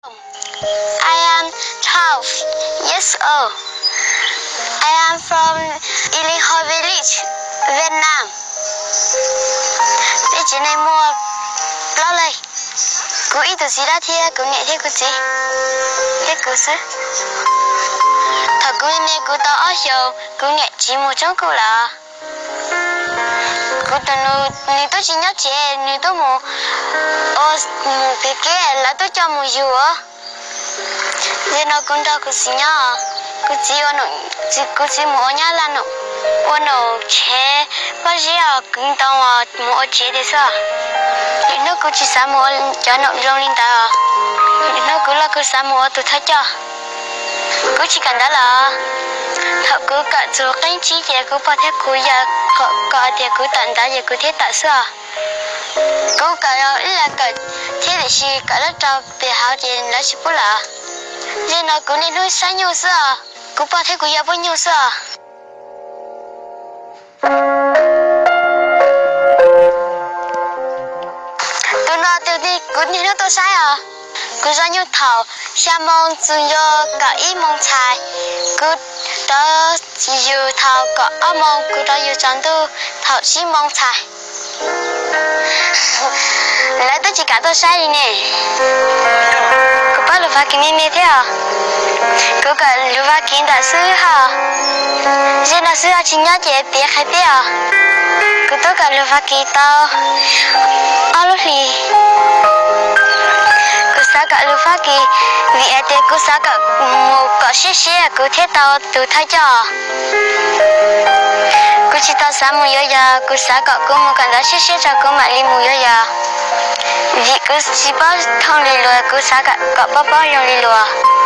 I am twelve years old. I am from Iliho Village, Vietnam. Peb tsev neeg muaj plaub leeg. Kuv ib tug txiv dab thiab kuv niam thiab kuv txiv thiab kuv xwb. Thaum kuv me me kuv tau ob xyoos, kuv niam tsiv mus tsoob kuj lawm. Kuv tus nus nws twb tsis nyob tsev, nws twb mus ua, mus kev kev, lawv twb coj mus yug. Yog no kuv nrog kuv txiv nyob, kuv txiv, kuv txiv mus ua nyab laj, ua nom tshev pob zeb os, kwv ntoo os, mus ua tsev tiag xwb. Lwm hnub kuv tsis xav mus ua cov nom zoo li ntawd. Lwm hnub kuv loj kuv xav mus ua tus thawj coj. Kuv tsis kawm ntawv lawm. Thaum kuv kawm txog qeeb tsib ces kuv pog thiab kuv yawg kom hais tias kuv tawm ntawv ces kuv thiaj tawm xwb os. Kuv kawm ib leeg kawm thiab tiam sis kawm lab rau pem hauv ces lawv tsis pub lawm. Yog no kuv niaj hnub saib nyuj xwb os, kuv pog thiab kuv yawg pub nyuj xwb os. Tus no kuv niaj hnub tuaj saib os. Kuv zov nyuj thaum xya moo txog yuav kaum ib moo txhais. Kuv rov yug thaum kaum ob moo, kuv rov yug tsaus ntuj thaum tsib moo txhais. Lawv twb tsis kam tuaj saib li ne. Kuv paub lus Fab Kis me me thiab os. Kuv kawm lus Fab Kis ntawm xwb hos. Zej no xwb os, tsis nyob ces piav qhia peb os. Kuv twb kawm lus Fab Kis tau ob lub hlis. Kuv xav kawm lus Fab Kis vim hais tias kuv xav kom mus kom siab siab kuv thiaj tau tus thawj coj. Kuv tsis tau xav mus yuav yos, kuv xav kom kuv mus kawm ntawv siab siab tso kuv mam li mus yuav yos. Vim kuv tsis paub thooj li luag, kuv xav kom paub paub zoo li luag.